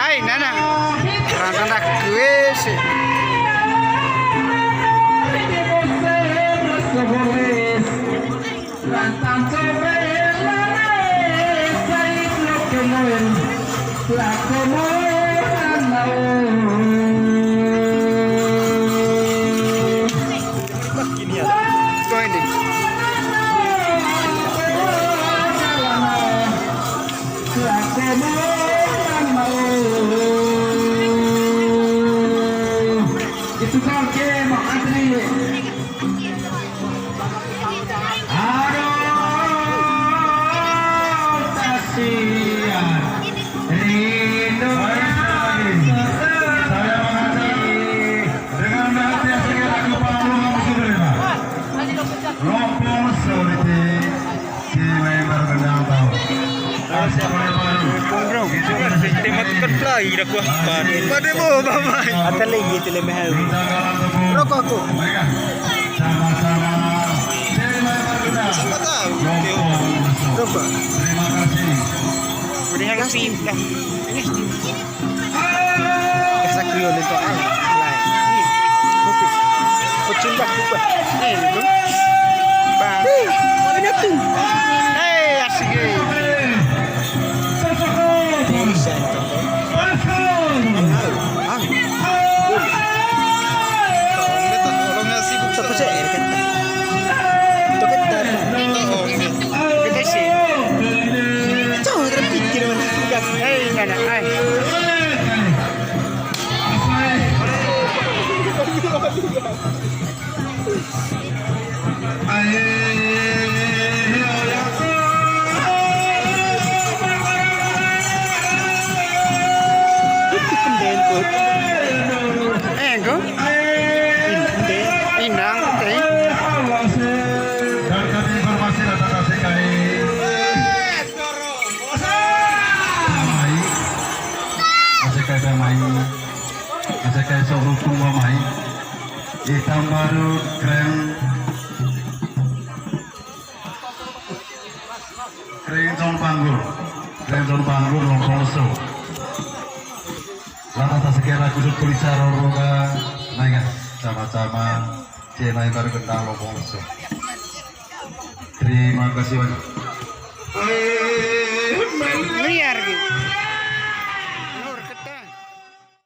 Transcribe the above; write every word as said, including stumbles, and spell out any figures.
Hai, nana. Rantang dah kue sih. Itu kau ke mau antri. Aduh, kasihan. Rindu. Baik, sekali lagi. Saya mengajak dengan hati yang segera ke Pak Lurah Musuh Deli, Pak. Lompong Sewu Liti. Cewek baru kenal tahu. Asik baru. Bro, bro. Tembak kan pelai dah kuah. Pada mau, Bang. Ada lagi itu lebih hal. Rokok aku. Sama-sama. Cewek baru kenal. Siapa tahu? Lompong Sewu. Rokok. Terima kasih. Udah kasih dah. Kasak dulu nih, tuh. Oke. Kucing bah, bah. Eh, itu. Bang. Ih, ada tuh. Eh, asik, eh. Bisa, itu. Ah. Siapa sih? Itu kan dari. Kita sih. Jauh terpikir, mana? Hei, nana, ai. Engko. Inang, oke. Dan kami informasi datang dari Mai. Asekai Mai. Asekai sok rukun wa mai. Hitam baru keren. Keren tahun panggul. Keren tahun panggul, Lompong Sewu. Lama tak sekira kusut kulit saroro ka. Mai, guys. Sama-sama. Cewek baru kenal, Lompong Sewu. Terima kasih banyak. Liar gitu.